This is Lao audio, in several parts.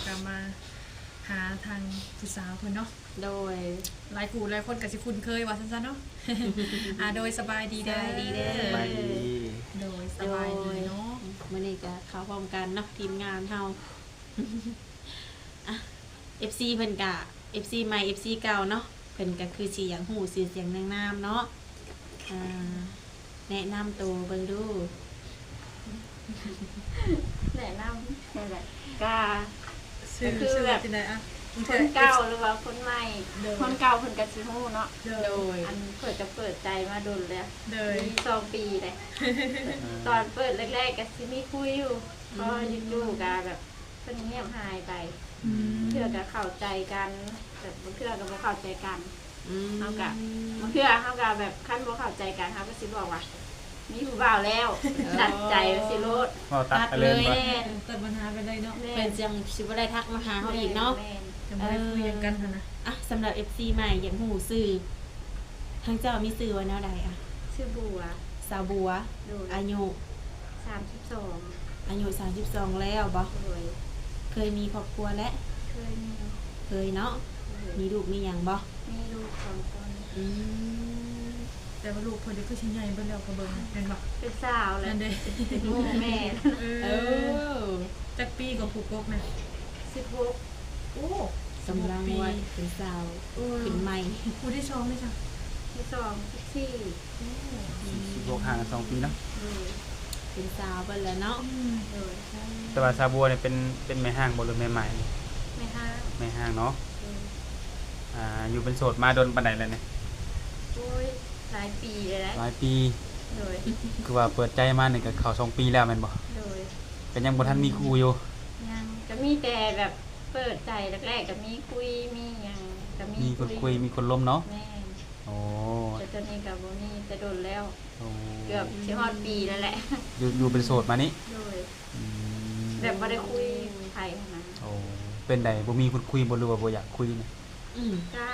ກໍມາຫາທາງຜູ້ສາວເພິ່ນເນາະ. ໂດຍ ຫຼາຍຜູ້ຫຼາຍຄົນກໍຊິຄຸ້ນເຄີຍວ່າຊັ້ນຊະເນາະ. ອ່າ ໂດຍ ສະບາຍດີເດີ. ສະບາຍດີເດີ. ສະບາຍດີ. ໂດຍ ສະບາຍດີເນາະ. ມື້ນີ້ກໍເຂົ້າພ້ອມກັນເນາະ ທີມງານເຮົາ. ອ່ະ ເອັຟຊີ ເພິ່ນກະ ເອັຟຊີ ໃໝ່ ເອັຟຊີ ເກົ່າເນາະ ເພິ່ນກະຄືຊິຢາກຮູ້ຊື່ສຽງນາງນາມເນາະ. ອ່າ ແນະນຳໂຕເບິ່ງດູ. ແນະນຳ ແນະນຳ ກະ ຊື່ ກະຄືແບບ ຊື່ວ່າຈັ່ງໃດອະ? ຄົນເກົ່າຫຼືວ່າຄົນໃໝ່? ໂດຍ ຄົນເກົ່າເພິ່ນກະຊິຮູ້ເນາະ. ໂດຍ ໂດຍ ອັນເພິ່ນກະເປີດໃຈມາດົນແລ້ວ. ໂດຍ ມີສອງປີແລ້ວ. ຕອນເປີດແລກໆ ກະຊິມີຄຸຍຢູ່ ພໍຢູ່ໆ ກະແບບ ເພິ່ນງຽບຫາຍໄປ. ອືມ ເທື່ອກໍເຂົ້າໃຈກັນ ແບບບາງເທື່ອກໍບໍ່ເຂົ້າໃຈກັນ. ອືມ ເຮົາກໍ ບາງເທື່ອເຮົາກໍແບບ ຄັນບໍ່ເຂົ້າໃຈກັນ ເຮົາກໍຊິບອກວ່າ ມີຜູ້ບ່າວແລ້ວ. ເອີ ຕັດໃຈໄປຊິໂລດ ເວົ້າຕັດໄປເລີຍ. ແມ່ນ ເອີ ຕັດບັນຫາໄປເລີຍເນາະ. ແມ່ນ ເພິ່ນຈັ່ງຊິບໍ່ໄດ້ທັກມາຫາເຮົາອີກເນາະ. ແມ່ນ ແມ່ນ ຍັງບໍ່ໄດ້ຄຸຍຫຍັງກັນຫັ້ນນະ. ອ່ະ ສຳລັບ ເອັຟຊີ ໃໝ່ ຢາກຮູ້ຊື່ ທາງເຈົ້າມີຊື່ວ່າແນວໃດອະ? ຊື່ບົວ. ສາວບົວ. ໂດຍ ອາຍຸ? ສາມສິບສອງ. ອາຍຸສາມສິບສອງແລ້ວບໍ? ໂດຍ ເຄີຍມີຄອບຄົວແລ້ວ? ເຄີຍມີ. ເຄີຍເນາະ. ໂດຍ ມີລູກມີຫຍັງບໍ? ມີລູກສອງຄົນ. ອືມ ແຕ່ວ່າລູກເພິ່ນນີ້ຄືຊິໃຫຍ່ເບິດແລ້ວ ກໍເບິ່ງແມ່ນບໍ່? ເປັນສາວແລ້ວ. ນັ້ນເດ້ ໂອ້ ແມ່ນ. ເອີ ເອີ ຈັກປີກໍຜູ້ກົກນະ? ສິບຫົກ. ໂອ້ ກຳລັງວ່າເປັນສາວ ເອີ ຂຶ້ນໃໝ່. ຜູ້ທີສອງເດຊະ? ທີສອງ ສິບສີ່. ໂອ້ ສິບຫົກ ຫ່າງກັນສອງປີເນາະ. ໂດຍ ເປັນສາວເບິດແລ້ວເນາະ. ອືມ ໂດຍ ແຕ່ວ່າສາວບົວນີ້ເປັນ ເປັນແມ່ຮ້າງບໍ່ ຫຼືແມ່ໝ້າຍ? ແມ່ຮ້າງ. ແມ່ຮ້າງເນາະ. ໂດຍ ອ່າ ຢູ່ເປັນໂສດມາດົນປານໃດແລ້ວນີ້? ໂອ້ຍ ຫຼາຍປີແລ້ວ. ຫຼາຍປີ. ໂດຍ ຄືວ່າເປີດໃຈມານີ້ກໍເຂົ້າສອງປີແລ້ວແມ່ນບໍ່? ໂດຍ ກໍຍັງບໍ່ທັນມີຄູ່ຢູ່? ຍັງ ກໍມີແຕ່ແບບເປີດໃຈແລກໆ ກໍມີຄຸຍ ມີຫຍັງ ກໍມີ ມີຄົນຄຸຍ ຄຸຍ ມີຄົນລົມເນາະ. ແມ່ນ. ໂອ້ ແຕ່ຕອນນີ້ກໍບໍ່ມີແຕ່ດົນແລ້ວ. ໂອ້ ເກືອບຊິຮອດປີແລ້ວແຫຼະ ຢູ່ ຢູ່ເປັນໂສດມານີ້. ໂດຍ ອືມ ແບບບໍ່ໄດ້ຄຸຍໃຜຫັ້ນນະ. ໂອ້ ເປັນໃດ ບໍ່ມີຄົນຄຸຍບໍ່ ຫຼືວ່າບໍ່ຢາກຄຸຍນະ? ອືມ ກະ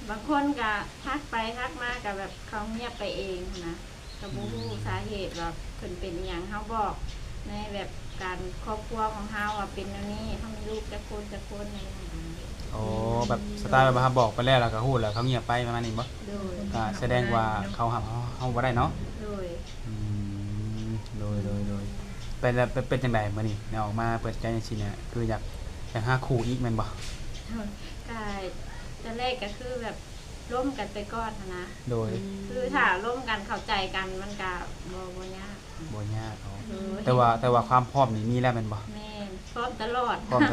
ບາງຄົນກະທັກໄປທັກມາ ກະແບບເຂົາງຽບໄປເອງຫັ້ນນະ. ກໍບໍ່ຮູ້ສາເຫດວ່າເພິ່ນເປັນອີ່ຫຍັງ. ເຮົາບອກໃນແບບການຄອບຄົວຂອງເຮົາວ່າເປັນແນວນີ້ ເຮົາມີລູກຈັກຄົນ ຈັກຄົນ ແນວນັ້ນ. ອໍ ແບບສະໄຕລ໌ແບບວ່າເຮົາບອກໄປແລ້ວ ແລ້ວກໍຮູ້ແລ້ວ ເຂົາງຽບໄປ ປະມານນີ້ບໍ? ໂດຍ ກໍສະແດງວ່າເຂົາຮັບເຮົາ ເຮົາບໍ່ໄດ້ເນາະ. ໂດຍ ອືມ ໂດຍ ໂດຍ ໂດຍ ເປັນ ເປັນ ເປັນຈັ່ງໃດມື້ນີ້ ໄດ້ອອກມາເປີດໃຈຈັ່ງຊີ້ນະ ຄືຢາກ ຢາກຫາຄູ່ອີກແມ່ນບໍ່? ໂດຍ ກໍຕອນແລກກໍຄືແບບ ລົມກັນໄປກ່ອນຫັ້ນນະ. ໂດຍ ອືມ ຄືຖ້າລົມກັນເຂົ້າໃຈກັນ ມັນກະບໍ່ ບໍ່ຍາກ ບໍ່ຍາກ. ອໍ ໂດຍ ແຕ່ວ່າ ແຕ່ວ່າຄວາມພ້ອມນີ້ມີແລ້ວແມ່ນບໍ່? ແມ່ນ ພ້ອມຕະຫຼອດ ພ້ອມຕະ